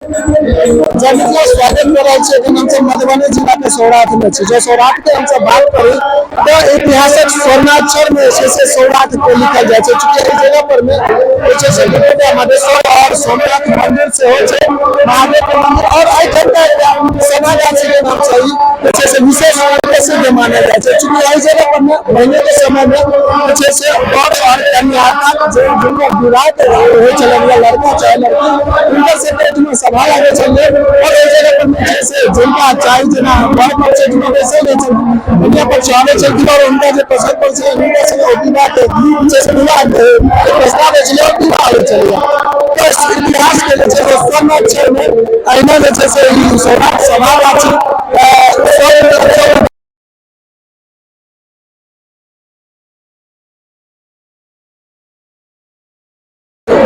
जय मिथिला, स्वागत कर रहल छी। एखन हमसब मधुबनी जिला के सौराठ में छी। जो सौराठ के हमसब बात करी तऽ ऐतिहासिक स्वर्णाक्षर में जे छै से सौराठ के लिखल जाइ छै। चूँकि एहि जगह पर में जे छै से गोटा मधेश्वर और सोमनाथ मंदिर सेहो छै, महादेव के मंदिर, और एहिठाम का एकटा सभागाछी के नाम से ही जे छै से विशेष प्रसिद्ध मानल जाइ छै। चूँकि एहि जगह पर में पहिने के समय में जे छै से वर और कन्या जे जिनकर विवाह के होइ छलनि या लड़का चाहे लड़की, हुनकर सबके एहिठमा सभा लागै छलै और एहि जगह पर जे छै से जिनका चाही, जेना वर पक्ष एहिठमा बैसल रहै छलखिन, कन्या पक्ष आबै छलखिन और हुनका जे पसंद पड़ै छलै हुनका संगे ओ विवाह के जे छै से विवाह के प्रस्ताव होइ छलै और विवाह होइ छलै। तऽ इतिहास के जे छै से स्वर्ण अक्षर में अहिना जे छै से ई सौराठ सभा गाछी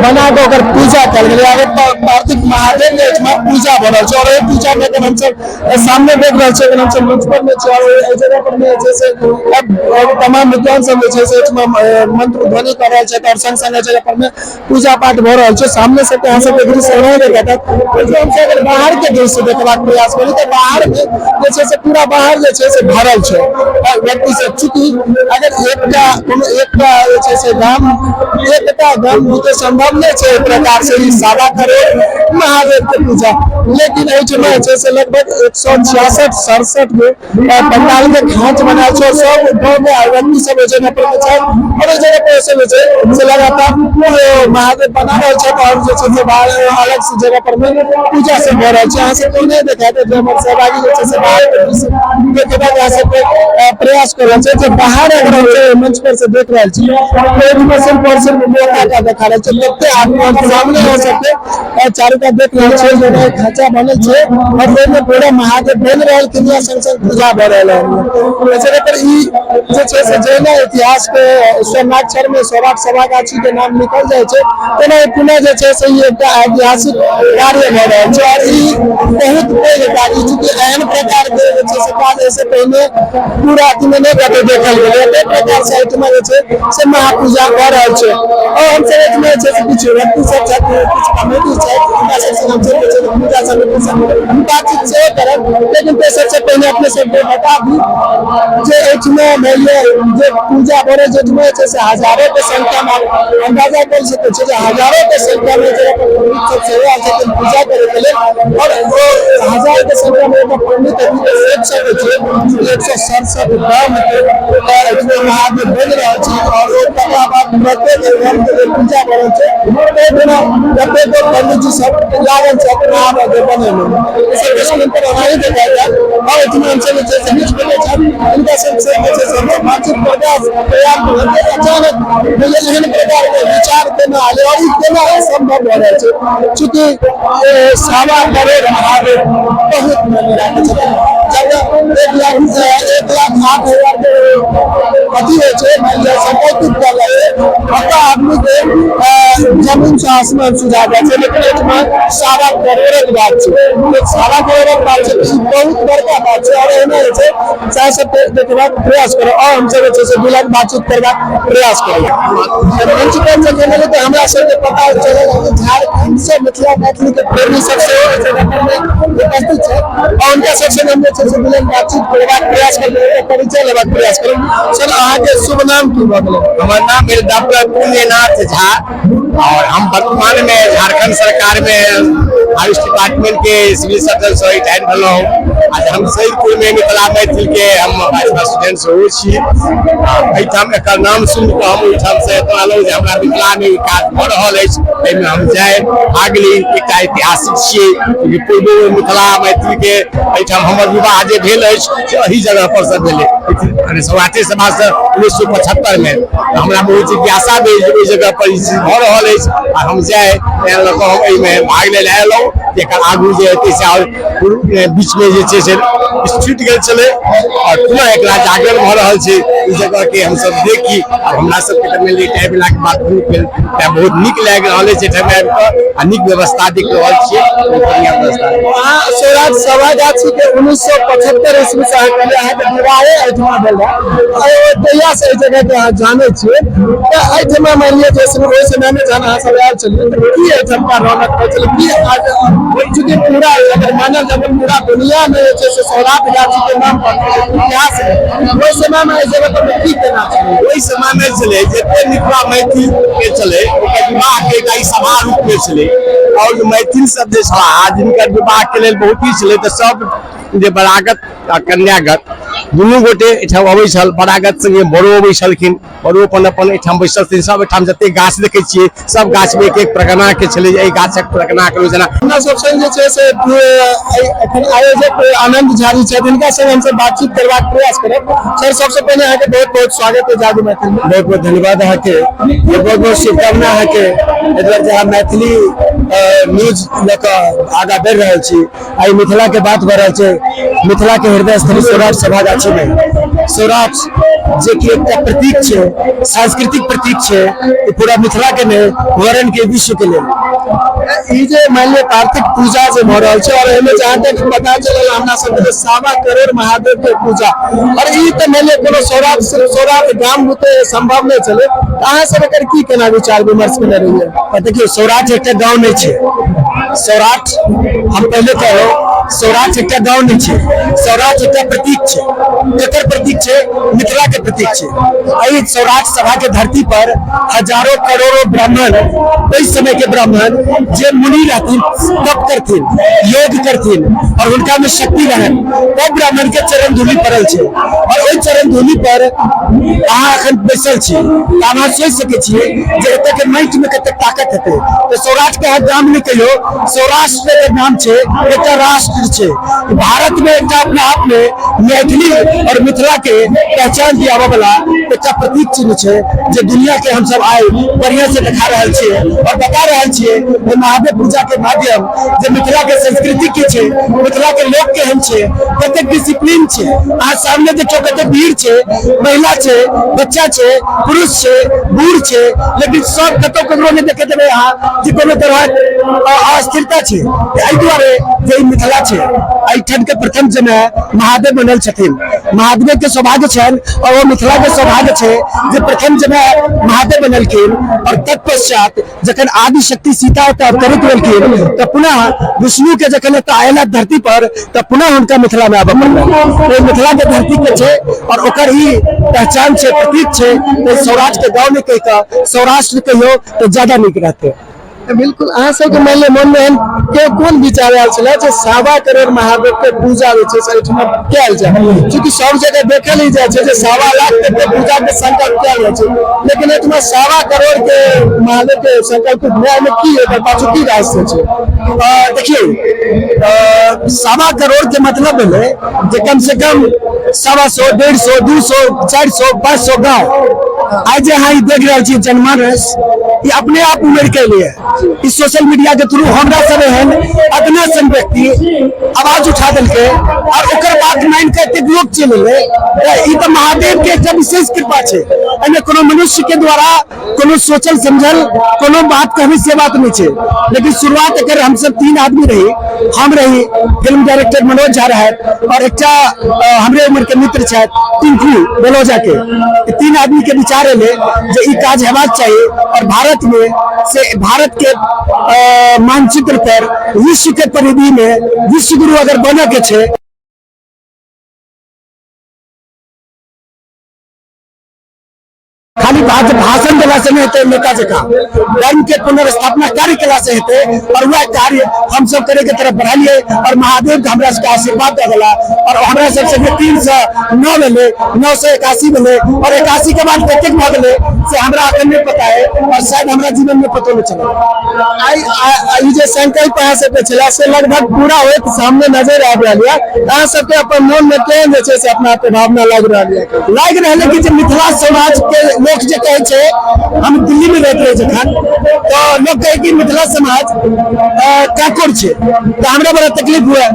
बना कऽ ओकर पूजा कयल गेलै। आब कार्तिक महादेव के एहिठमा पूजा भऽ रहल छै और एहि पूजा मे एखन हमसब सामने देख रहल छियै। एखन हमसब मंच पर मे छी और एहि जगह पर मे जे छै से तमाम विद्वान सब जे छै से एहिठमा मंत्र ध्वनि कऽ रहल छथि और संग संग एहि जगह पर मे पूजा पाठ भऽ रहल छै। सामने से अहाँ सबके दृश्य एनाहे देखत। हमसब अगर बाहर के दृश्य देखबाक प्रयास करी तऽ बाहर मे जे छै से पूरा बाहर जे छै से भरल छै व्यक्ति सब। चूँकि अगर एकटा कोनो एकटा जे छै से गाम, एकटा गाम बुते संभव नहि छै एहि प्रकार से ई 1.25 करोड़ महादेव के पूजा, लेकिन एहिठमा जे छै से लगभग 166 67 गो पंडाल के खाँच बनायल छै और सब गाँव में व्यक्ति सब ओहि जगह पर छै और ओहि जगह पर सब जे छै से लगातार महादेव बना रहल छै और जे छै से बाहर अलग से जगह पर में पूजा सब भऽ रहल छै। अहाँ सबके नहि देखायत जे हमर सहभागी जे छै से बाहर के दृश्य देखेबाक अहाँ सबके प्रयास कर रहल छै। जे बाहर अगर हमसब मंच पर से देख रहल छी, ओहिमे सिर्फ और सिर्फ मोटा का देखा रहल छै। कते आदमी हम सामने अहाँ सबके चारू कात देख रहल छियै, जेना एक खाँचा बनल छै और ओहिमे पूरा महादेव बनि रहलखिन या संग संग पूजा भऽ रहल है। एहि जगह पर ई जे छै से जहिना इतिहास के स्वर्णाक्षर में सौराठ सभागाछी के नाम लिखल जाइ छै, तेना पुनः जे छै से ई एकटा ऐतिहासिक कार्य भऽ रहल छै और ई बहुत पैघ काज, चूँकि एहन प्रकार के जे छै से काज एहिसँ पहिने पूरा अथी मे नहि कतौ देखल गेलै। एहि प्रकार से एहिठमा जे छै से महापूजा भऽ रहल छै और हमसब एहिठमा जे छै से किछु व्यक्ति सब छथि, किछु कमेटी छथि, हुनका सबसँ हमसब जे छै पूजा समिति सब बातचीत सेहो करब। लेकिन ताहि सबसँ पहिने अपने सबके बता दी जे एहिठमा मानि लिअ जे पूजा भऽ रहल छै, एहिठमा जे छै से हजारो के संख्या मे, अंदाजा कर सकै छियै जे हजारो के संख्या मे जगह पर पंडित सब सेहो आयल छथिन पूजा करे के लेल और ओ हजार के संख्या मे एतऽ पंडित अभी सोचि सकै छियै, 167 गाम के एहिठमा महादेव बनि रहल छै और ओ तकरा बाद प्रत्येक गाम के जे पूजा भऽ रहल छै ओहिठमा कतेको पंडित जी सब लागल छथि महादेव बनेमे। ई सब स्क्रीन पर एनाही देखायल जायत और एहिठमा हमसब जे छै से बीच में छथि, हिनका सब से जे छै से हमसब बातचीत करबाक प्रयास करब। अचानक एहन प्रकार के विचार केना आयल और ई केना संभव भऽ रहल छै? चूँकि 1.25 करोड़ महादेव बहुत मायने राखै छथिन। जब 1 लाख 1,08,000 के अथी होइ छै, मानि लिअ संकल्पित कयल जाइ छै, ओतऽ आदमी के जमीन से आसमान सुझा जाइ छै, लेकिन एहिठमा 1.25 करोड़क बात छै। 1.25 करोड़क बात छै, ई बहुत बड़का बात छै और एहिमे जे छै चाहे सबके देखबाक प्रयास करब और हमसब जे छै से दुलक बातचीत करबाक प्रयास करब। मंच पर जखन एलै तऽ हमरा सबके पता चलल कि झारखंड से मिथिला मैथिली के प्रेमी सब सेहो एहि जगह पर मे उपस्थित छै और हुनका सबसे हम जे छै से दुलक बातचीत करबाक प्रयास करब, परिचय लेबाक प्रयास करब। सर, अहाँके शुभ नाम की भऽ गेलै? हमर नाम भेल डॉक्टर पुण्यनाथ झा और हम वर्तमान में झारखंड सरकार में आयुष डिपार्टमेंट के सिविल सर्जन से रिटायर भेलहुँ। आज हम सैदपुर में मिथिला मैथिल के हम वाइस प्रेसिडेंट सेहो छी। एहिठाम एकर नाम सुनि कऽ हम ओहिठाम से एतऽ एलहुँ जे हमरा मिथिला मे ई काज भऽ रहल अछि, एहिमे हम जाय भाग ली। एकटा ऐतिहासिक छियै कि पूर्वो मिथिला मैथिल के एहिठाम हमर विवाह जे भेल अछि से एही जगह पर से भेलै, सौराठे सभा से 1975 मे। हमरा बहुत जिज्ञासा भेल जे ओहि जगह पर ई चीज भऽ रहल अछि आ हम जाय, तेँ लऽ कऽ हम एहिमे भाग लै लए एलहुँ। एकर आगू जे हेतै से आओर बीचमे जे छै से छुटि गेल छलै आओर पुनः एकरा जागरण भऽ रहल छै। ई जगहके हमसब देखी आब हमरा सबके तऽ मानि लिअ रिटायर भेलाके बाद बहुत भेल, तेँ बहुत नीक लागि रहल अछि एहिठाम आबि कऽ आ नीक व्यवस्था देख रहल छियै, बहुत बढ़िआँ व्यवस्था। अहाँ सौराठ सभागाछी के 1975 ईस्वी से अहाँ कहलियै अहाँके विवाहे एहिठमा भेल रहै, तहिया से एहि जगह के अहाँ जानै छियै, तऽ एहिठमा मानि लिअ जे ओहि समय मे जहन अहाँ सब आयल छलियै तऽ की एहिठमका रौनक रहै छलै? की आज चूँकि पूरा अगर मानल जाए तऽ पूरा दुनिया में जे छै से सौराठ गाछी के नाम पर इतिहास है। ओहि समय में एहि जगह पर की केना छलै? ओहि समय में छलै जते मिथिला मैथिल के छलै ओकर विवाह के एकटा ई सभा रूप में छलै। और जे मैथिल सब जे छलाह जिनकर विवाह के लेल बहुत ही छलै, तऽ सब जे बरागत आ कन्यागत दुनू गोटे एहिठाम अबै छल। बरागत संगे बड़ो अबै छलखिन, बड़ो अपन अपन एहिठाम बैसल छथिन। सब एहिठाम जते गाछ देखै छियै सब गाछ में एक एक प्रगना के छलै, एहि गाछक प्रगना के जेना हमरा सब संग जे छै से एखन आयोजक आनंद झा जी छथि, हिनका संग हमसब बातचीत करबाक प्रयास करब। सर, सबसे पहिने अहाँके बहुत बहुत स्वागत है जागू मैथिल में। बहुत बहुत धन्यवाद अहाँके, बहुत बहुत शुभकामना अहाँके। एहि दुआरे जे अहाँ मैथिली न्यूज लऽ कऽ आगाँ बढ़ि रहल छी, आइ मिथिला के बात भऽ रहल छै, मिथिला के हृदय स्थली सौराठ सभागाछी में। सौराठ जे कि एकटा प्रतीक छै, सांस्कृतिक प्रतीक छै, ई पूरा मिथिला के नहि वरन के विश्व के लेल। ई जे मान लिअ कार्तिक पूजा जे भऽ रहल छै और एहिमे जहाँ तक पता चलल हमरा सबके 1.25 करोड़ महादेव के पूजा, और ई तऽ मान लिअ कोनो सौराठ सिर्फ सौराठ गाम बुते संभव नहि छलै, तऽ अहाँ सब एकर की केना विचार विमर्श केने रहियै? देखियौ, सौराठ एकटा गाँव नहि छै। सौराठ हम पहिले कहलहुँ, सौराठ एकटा गाँव नहि छै, सौराठ एकटा प्रतीक छै। केकर प्रतीक छै? मिथिला के प्रतीक छै। एहि सौराठ सभा के धरती पर हजारों करोड़ों ब्राह्मण, ओहि समय के ब्राह्मण जे मुनि रहथिन, तप करथिन, योग करथिन और हुनका में शक्ति रहन, ओ ब्राह्मण के चरण धूलि पड़ल छै। और ओहि चरण धूलि पर अहाँ एखन बैसल छी, तऽ अहाँ सोचि सकै छियै जे एतऽ के माटि में कतेक ताकत हेतै। तऽ सौराठ के अहाँ गाम नहि कहियौ, सौराष्ट्र के नाम छै, एकटा राष्ट्र छै भारत में, एकटा अपना आप में मैथिली और मिथिला के पहचान दियाबऽ वाला एकटा प्रतीक चिन्ह छै, जे दुनिया के हमसब आइ बढ़िया से देखा रहल छियै और बता रहल छियै ओहि महादेव पूजा के माध्यम जे मिथिला के संस्कृति की छै, मिथिला के लोक केहन छै, कतेक डिसिप्लिन छै। अहाँ सामने देखियौ कतेक भीड़ छै, महिला छै, बच्चा छै, पुरुष छै, बूढ़ छै, लेकिन सब कतौ ककरो नहि देखे देबै अहाँ जे कोनो तरह अस्थिरता छै। एहि दुआरे जे ई मिथिला छै, एहिठाम के प्रथम जमाय महादेव बनल छथिन। महादेव के सौभाग्य छनि और ओ मिथिला के सौभाग्य छै जे प्रथम जमाय महादेव बनलखिन। और तत्पश्चात जखन आदि शक्ति सीता ओतऽ अवतरित भेलखिन तऽ पुनः विष्णु के जखन एतऽ आयला धरती पर, तऽ पुनः हुनका मिथिला में आबऽ पड़लनि। ओ मिथिला के धरती के छै और ओकर ई पहचान छै, प्रतीक छै। तऽ सौराठ के गाँव में कहि कऽ सौराष्ट्र कहियौ तऽ ज्यादा नीक रहतै। बिल्कुल, अहाँ सबके मान लिअ मन में एहन के कोन विचार आयल छलै जे 1.25 करोड़ महादेव के पूजा जे छै से एहिठमा कयल जाय? चूँकि सब जगह देखल ही जाइ छै जे 1.25 लाख तक के पूजा के संकल्प कयल जाइ छै, लेकिन एहिठमा 1.25 करोड़ के महादेव के संकल्प भेल में की एकर पाछू की रहस्य छै? देखियौ, 1.25 करोड़ के मतलब भेलै जे कम से कम 125, 150, 200, 400, 500 गाँव। आइ जे अहाँ ई देख रहल छी जनमानस, ई अपने आप उमड़ के एलै। ई सोशल मीडिया के थ्रू हमरा सब एहन अदना सन व्यक्ति आवाज उठा देलकै और ओकर बात मान के एतेक लोक चलि एलै। ई तऽ महादेव के एकटा विशेष कृपा छै। एहिमे कोनो मनुष्य के द्वारा कोनो सोचल समझल कोनो बात कहबै से बात नहि छै। लेकिन शुरुआत एकर हमसब 3 आदमी रही, हम रही, फिल्म डायरेक्टर मनोज झा रहथि और एकटा हमरे उम्र के मित्र छथि टिंकू बलौजा के। 3 आदमी के विचार एलै जे ई काज हेबाक चाही और भारत में से भारत के मानचित्र पर विश्व के परिधि में विश्व गुरु अगर बनऽ के छै, खाली भाषण देला से नहीं हेतै, नेता जकाँ धर्म के पुनर्स्थापना कार्य केला से हेतै। और वह कार्य हम सब करे के तरफ बढ़लियै और महादेव के हमरा सबके आशीर्वाद दऽ देला और हमरा सब संगे 309 भेलै, 981 भेलै और 81 के बाद कतेक भऽ गेलै से हमरा अखन नहि पता है और शायद हमरा जीवन में पतो नहि चलल। आइ ई जे संकल्प अहाँ सबके छलै से लगभग पूरा होइत सामने नजर आबि रहल यऽ, अहाँ सबके अपन मोन में केहन जे छै से अपना आपके भावना लागि रहल यऽ? लागि रहल है कि जे मिथिला समाज के लोक जे कहै छै, हम दिल्ली में रहैत रही जखन तऽ लोक कहै कि मिथिला समाज काकोर छै, तऽ हमरा बड़ा तकलीफ हुए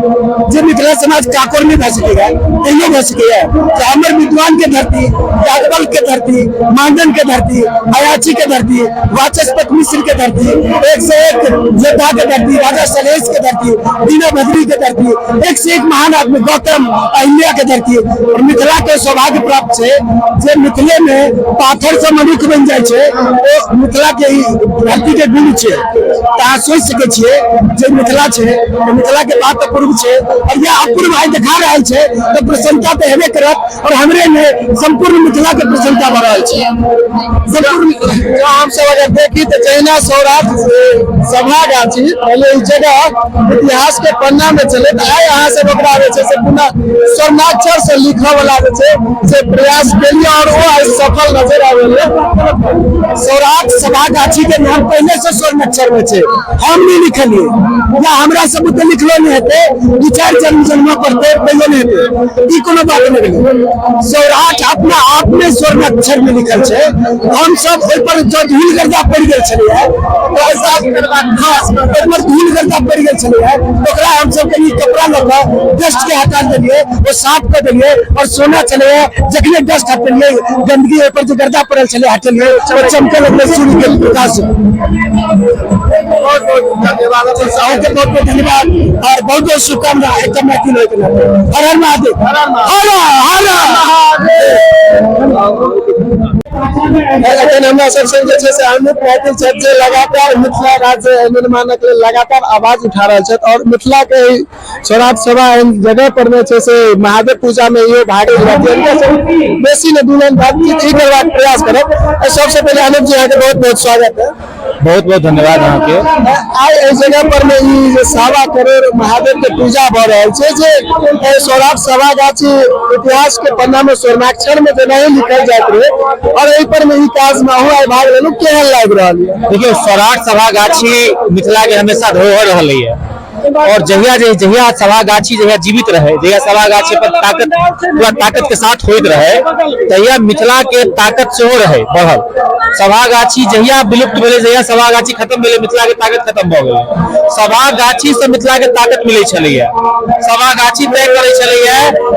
जे मिथिला समाज काकोर नहि भऽ सकैया, एहनो भऽ सकैया। तऽ हमर विद्वान के धरती, याज्ञवल्क्य के धरती, मांडन के धरती, अयाची के धरती, वाचस्पति मिश्र के धरती, एक से एक योद्धा के धरती, राजा सलहेश के धरती, दीना भद्री के धरती, एक से एक महान आदमी गौतम अहिल्या के धरती। और मिथिला के सौभाग्य प्राप्त छै जे मिथिले में पाथर से मनुष्य बन जाइ छै ओ मिथिला के ई धरती के गुण छै। तऽ अहाँ सोचि सकै छियै जे मिथिला छै तऽ मिथिला के बात अपूर्व छै और यह अपूर्व आइ देखा रहल छै तऽ प्रसन्नता तऽ हेबे करत और हमरे नहि संपूर्ण मिथिला के प्रसन्नता भऽ रहल छै। संपूर्ण जो हम सब अगर देखी तऽ जहिना सौराठ सभा गाछी पहले ई जगह इतिहास के पन्ना में छलै तऽ आइ अहाँ सब ओकरा जे छै से पुनः स्वर्णाक्षर से लिखऽ वाला जे छै से प्रयास केलियै और ओ आइ सफल नजर आबै सौराठ सभा गाछी के नाम पहले से स्वर्ण अक्षर में छै, हम नहीं लिखलिए या हमरा सब बुते लिखलो नहीं हेतै, दू चारि जन्म जन्म पड़तै तैयो नहीं हेतै, ई कोनो बात नहीं भेलै। सौराठ अपना आप में स्वर्ण अक्षर में लिखल छै। हम सब ओहि पर जो धूल गर्दा पड़ि गेल छलैया ओहि पर धूल गर्दा पड़ि गेल छलैया, ओकरा हम सब कनि कपड़ा लऽ कऽ डस्ट के हटा देलियै, ओ साफ कऽ देलियै और सोना छलैया। जखने डस्ट हटेलियै, गंदगी ओहि पर जे गर्दा पड़ल छलै हटेलियै, ओ चमकऽ लगलै सूर्य के प्रकाश। बहुत बहुत धन्यवाद अहाँके बहुत बहुत धन्यवाद और बहुत बहुत शुभकामना एकटा मैथिल होइके नाते। हर हर महादेव, हर हर महादेव। एखन हमरा सब संग जे छै से अमित मैथिल छथि जे लगातार मिथिला राज्य निर्माणक लेल लगातार आवाज उठा रहल छथि और मिथिला के एहि सौराठ सभा एहन जगह पर जे छै से महादेव पूजा में इहो भाग लेलथि। हिनका सब बेसी ने दू लाइन बातचीत ई करबाक प्रयास करब। सबसे पहिले अनूप जी अहाँके बहुत बहुत स्वागत है। बहुत बहुत धन्यवाद अहाँके। आइ एहि जगह पर में ई जे 1.25 करोड़ महादेव के पूजा भऽ रहल छै, जे सौराठ सभा गाछी इतिहास के पन्ना में स्वर्णाक्षर में जेनाही लिखल जाइत रहे और एहि पर में ई काज में अहूँ आइ भाग लेलहुँ, केहन लागि रहल यऽ? देखियौ, सौराठ सभा गाछी मिथिला के हमेशा धरोहर रहलै यऽ और जहिया जहिया सभा गाछी जहिया जीवित रहे, जहिया सभा गाछी पर ताकत पूरा ताकत के साथ होइत रहे, तहिया मिथिला के ताकत सेहो रहे बढ़ल। सभा गाछी जहिया विलुप्त भेलै, जहिया सभा गाछी खत्म भेलै, मिथिला के ताकत खत्म भऽ गेलै। सभा गाछी से मिथिला के ताकत मिलै छलैया। सभा गाछी तय करै छलैया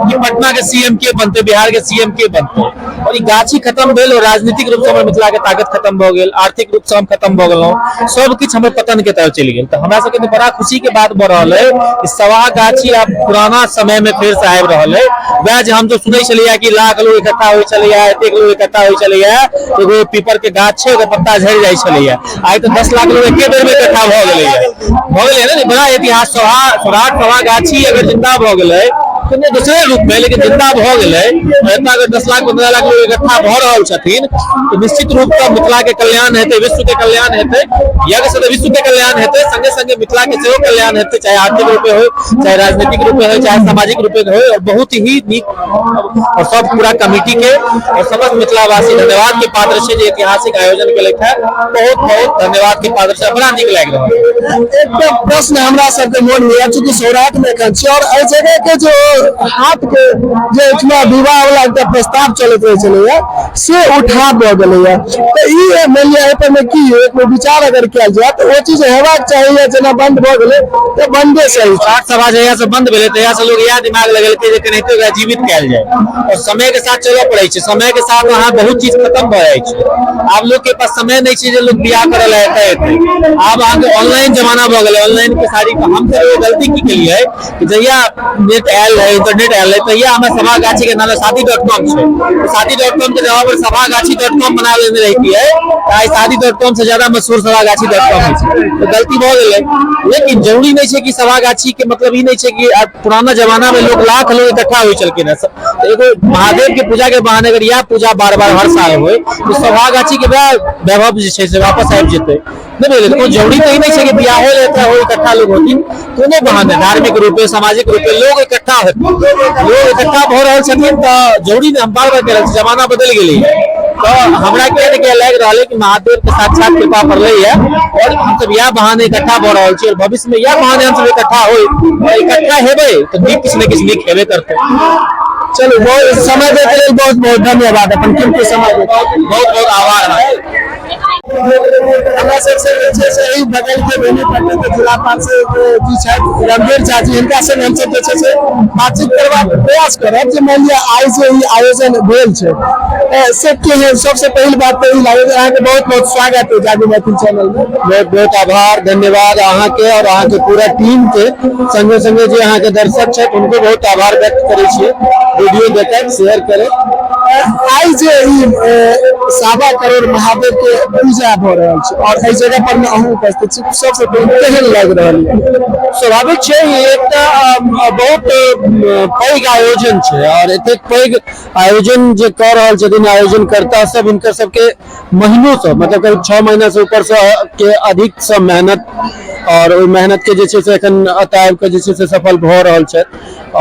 कि पटना के सीएम के बनतै, बिहार के सीएम के बनतै। और ई गाछी खत्म भेल और राजनीतिक रूप से हमर मिथिला के ताकत खत्म भऽ गेल, आर्थिक रूप से हम खत्म भऽ गेलहुँ, सब किछु हमर पतन के तरफ चलि गेल। तऽ हमरा सबके तऽ बड़ा खुशी के बात भऽ रहल है कि सभा गाछी आब पुराना समय में फेर से आबि रहल है। वएह जे हम जो सुनै छलियै कि लाख लोग इकट्ठा होइ छलैया, एतेक लोग इकट्ठा होइ छलैया, एगो पीपर के गाछ छै ओकर पत्ता झड़ि जाइ छलैया, आइ तऽ 10 लाख लोग एके बेर में इकट्ठा भऽ गेलैया, भऽ गेलै ने। बड़ा इतिहास सौराठ सभा गाछी अगर जिंदा भऽ गेलै कोनो दोसरे रूप में, लेकिन जिंदा भऽ गेलै और एतऽ अगर 10 लाख 15 लाख लोग इकट्ठा भऽ रहल छथिन तऽ निश्चित रूप से मिथिला के कल्याण हेतै, विश्व के कल्याण हेतै। यज्ञ से तऽ विश्व के कल्याण हेतै, संगे संगे मिथिला के सेहो कल्याण हेतै, चाहे आर्थिक रूपे हो, चाहे राजनीतिक रूपे हो, चाहे सामाजिक रूपे हो। और बहुत ही नीक और सब पूरा कमिटी के और समस्त मिथिलावासी धन्यवाद के पात्र छै जे ऐतिहासिक आयोजन केलथि है। बहुत बहुत धन्यवाद के पात्र छै, बड़ा नीक लागि रहल है। एकटा प्रश्न हमरा सबके मोन में, चूंकि सौराठ में एखन छी और एहि जगह के जो हाथ के जे एहिठमा विवाह वाला एकटा प्रस्ताव चलैत रहै छलैया से उठा भऽ गेलैया, तऽ ई मानि लिअ एहि पर में की एक विचार अगर कयल जाय तऽ ओ चीज हेबाक चाही या जेना बंद भऽ गेलै तऽ बंदे सही छै। सौराठ सभा जहिया से बंद भेलै तहिया से लोग इएह दिमाग लगेलकै जे केनाहिते ओकरा जीवित कयल जाय और समय के साथ चलऽ पड़ै छै। समय के साथ अहाँ बहुत चीज खत्म भऽ जाइ छै। आब लोग के पास समय नहि छै जे लोग बियाह करऽ लए एतऽ एतै। आब अहाँके ऑनलाइन जमाना भऽ गेलै, ऑनलाइन के सारी हम सब एगो गलती की केलियै कि जहिया नेट आयल रहै, इंटरनेट आयल रहै, तहिया हमरा सभा गाछी के नाम शादी.com छै, शादी.com के जगह पर सभा गाछी.com बना लेने रहितियै तऽ आइ शादी.com से ज्यादा मशहूर सभा गाछी.com होइ छै। तऽ गलती भऽ गेलै, लेकिन जरूरी नहि छै कि सभा गाछी के मतलब ई नहि छै कि आब पुराना जमाना में लोग लाख लोग इकट्ठा होइ छलखिन हेँ। तऽ एगो महादेव के पूजा के बहाने अगर इएह पूजा बार बार हर साल होइ तऽ सभा गाछी के वएह वैभव जे छै से वापस आबि जेतै। नहि बुझलियै? कोनो जरूरी तऽ ई नहि छै कि बियाहे लए एतऽ हो इकट्ठा लोग होथिन, कोनो बहाने धार्मिक रूपे सामाजिक रूपे लोग इकट्ठा हेथिन, लोग इकट्ठा भऽ रहल छथिन तऽ जरूरी नहि। हम बार बार कहि रहल छी जमाना बदलि गेलैया, तऽ हमरा किया ने किया लागि रहल है कि महादेव के साक्षात कृपा पड़लैया और हमसब इएह बहाने इकट्ठा भऽ रहल छी और भविष्य में इएह बहाने हमसब इकट्ठा होइ और इकट्ठा हेबै तऽ नीक किछु ने किछु नीक हेबे करतै। चलू, बहुत समय दैके लेल बहुत बहुत धन्यवाद, अपन कीमती समय दैके बहुत बहुत आभार अहाँके। हमरा सबसे जे छै से एहि बगल के बेनीपट्टी के जिला पार्षद जी छथि रणधीर झा जी, हिनका संग हमसब जे छै से बातचीत करबाक प्रयास करब जे मानि लिअ आइ जे ई आयोजन भेल छै से केहन। सबसे पहिल बात तऽ ई लागल जे अहाँके बहुत बहुत स्वागत है जागू मैथिल चैनल में। बहुत बहुत आभार, धन्यवाद अहाँके और अहाँके पूरा टीम के, संगे संगे जे अहाँके दर्शक छथि हुनको बहुत आभार व्यक्त करै छियै। वीडियो देखैत शेयर करैत। आइ जे ई 1.25 करोड़ महादेव के पूजा भऽ रहल छै और एहि जगह पर में अहूँ उपस्थित छी, सबसे पहिले केहन लागि रहल है? स्वाभाविक छै, ई एकटा बहुत पैघ आयोजन छै और एतेक पैघ आयोजन जे कऽ रहल छथिन आयोजनकर्ता सब, हिनकर सबके महीनों से, मतलब करीब 6 महीना से ऊपर से के अधिक से मेहनत और ओहि मेहनत के जे छै से एखन एतऽ आबि कऽ जे छै से सफल भऽ रहल छै।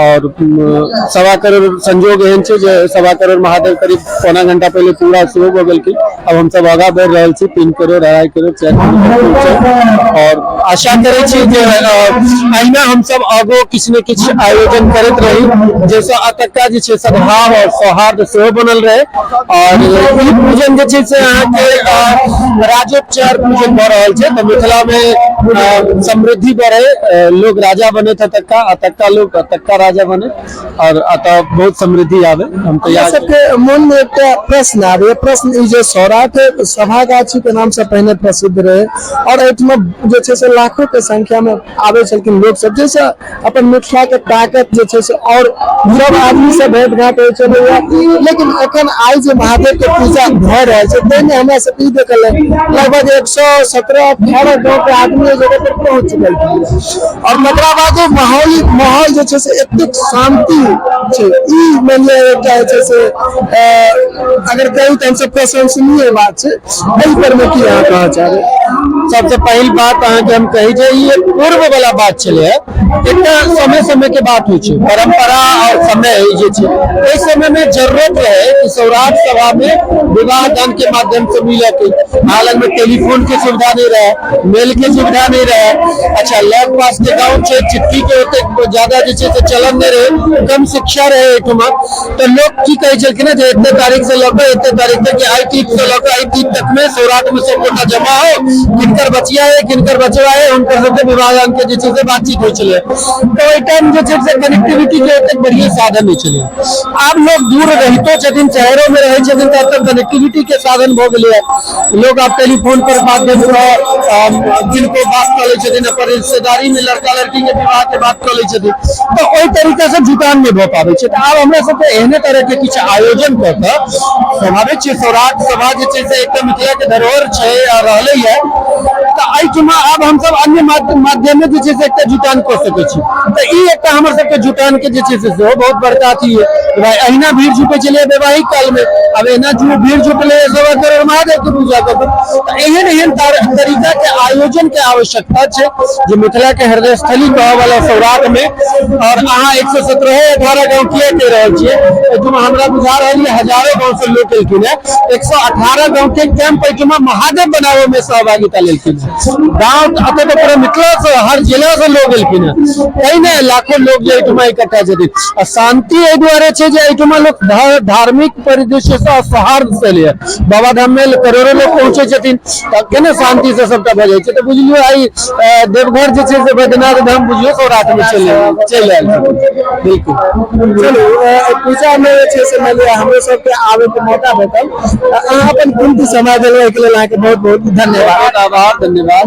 और 1.25 करोड़ संजोग एहन छै जे 1.25 करोड़ महादेव करीब पौना घंटा पहिले पूरा सेहो भऽ गेलखिन। अब हमसब आगाँ बढ़ि रहल छी, 3 करोड़, 2.5 करोड़, 4 करोड़ छै और आशा करै छी जे अहिना हमसब आगो किछु ने किछु आयोजन करैत रही, जाहिसँ एतुका जे छै सद्भाव और सौहार्द सेहो बनल रहे। और ई पूजन जे छै से अहाँके राजोपचार पूजन भऽ रहल छै, तऽ मिथिला मे समृद्धि बढ़े, लोग राजा बने एतुका, एतुका लोग एतुका राजा बने और एतऽ बहुत समृद्धि आवे। हम तऽ हमरा इएह सबके मन में एकटा प्रश्न आबे, प्रश्न ई जे सौराठ सभागाछी के नाम से पहिने प्रसिद्ध रहे और एहिठमा जे छै से लाखों के संख्या में आबै छलखिन लोक सब, जैसे अपन मिथिला के ताकत जे छै से और सब आदमी से भेंट घाट होइ छलैया। लेकिन एखन आइ जे महादेव के पूजा भऽ रहल छै, ताहिमे हमरा सब ई देखल लगभग 117-18 गाँव के आदमी एहि जगह पर पहुंच चुकल और तकरा बादो माहौल माहौल जे छै से एतेक शांति छै। ई मानि लिअ एकटा जे छै से अगर कहू तऽ हमसब प्रशंसनीय बात छै। एहि पर मे की अहाँ कहऽ चाहबै? सबसे पहिल बात अहाँके हम कही जे ई एक पूर्व वाला बात छलै है। एकटा समय समय के बात होइ छै, परंपरा और समय जे छै। ओहि समय में जरूरत रहे कि सौराठ सभा में विवाह दान के माध्यम से मिले के। हालांकि में टेलीफोन के सुविधा नहीं रहे, मेल के सुविधा नहीं रहे। अच्छा, लग पास के गाँव छै, चिट्ठी के ओते ज्यादा जे छै से चलन नहीं रहे, कम शिक्षा रहे एहिठमा, तऽ लोग की कहै छलखिन जे एते तारीख से लऽ कऽ एते तारीख तक, आइ तिथि से लऽ कऽ आइ तिथि तक में सौराठ में सब गोटा जमा हो, किनकर बचिया है, किनकर बचवा है, हुनकर सबके विवाह दान के जे छै से बातचीत होइ छलै। तऽ ओहि टाइम जे छै से कनेक्टिविटी के ओतेक बढ़िया साधन नहि छलै। आब लोग दूर रहितो छथिन, शहरों में रहै छथिन, तऽ एतऽ कनेक्टिविटी के साधन भऽ गेलै। लोग आब टेलीफोन पर माध्यम से जिनको बात कऽ लै छथिन, अपन रिश्तेदारी में लड़का लड़की के विवाह के बात कऽ लै छथिन, तऽ ओहि तरीका से जुटान नहि भऽ पाबै छै। तऽ आब हमरा सबके एहने तरह के किछु आयोजन कऽ कऽ, स्वाभाविक छै, सौराठ सभा जे छै से एकटा मिथिला के धरोहर छै आ रहलै है, तऽ एहिठमा आब हमसब अन्य माध्यमे जे छै से एकटा जुटान कऽ सकै छी। तऽ ई एकटा हमर सबके जुटान के जे छै से सेहो बहुत बड़का अथी है। भाई, अहिना भीड़ जुटे छलै वैवाहिक काल में, आब एना जो भीड़ जुटलै 1.25 करोड़ महादेव के पूजा कऽ कऽ, तऽ एहन एहन तरीका के आयोजन के आवश्यकता छै जे मिथिला के हृदय स्थली कहऽ वाला सौराठ में। और अहाँ 117-18 गाँव किया कहि रहल छियै? एहिठमा हमरा बुझा रहल ये हजारों गाँव से लोग एलखिन है। 118 गाँव के कैंप एहिठमा महादेव बनाबे में सहभागिता लेलखिन है। गाँव एतऽ तऽ पूरा मिथिला से, हर जिला से लोग एलखिन है, तै ने लाखों लोग जे एहिठमा इकट्ठा छथिन। आ शांति एहि दुआरे छै जे एहिठमा लोग धार्मिक परिदृश्य से सौहार्द से एलै। बाबा धाम में करोड़ों लोग पहुंचे छथिन, तऽ केना शांति से सबटा भऽ जाइ छै। तऽ बुझलियौ, आइ देवघर जे छै से बैद्यनाथ धाम बुझियौ सौराठ में चलि चलि आयल छथिन, बिल्कुल। चलू, पूजा में जे छै से मानि लिअ हमरो सबके आबे के मौका भेटल। अहाँ अपन कीमती समय देलहुँ, एहिके लेल अहाँके बहुत बहुत धन्यवाद। बहुत आभार, धन्यवाद।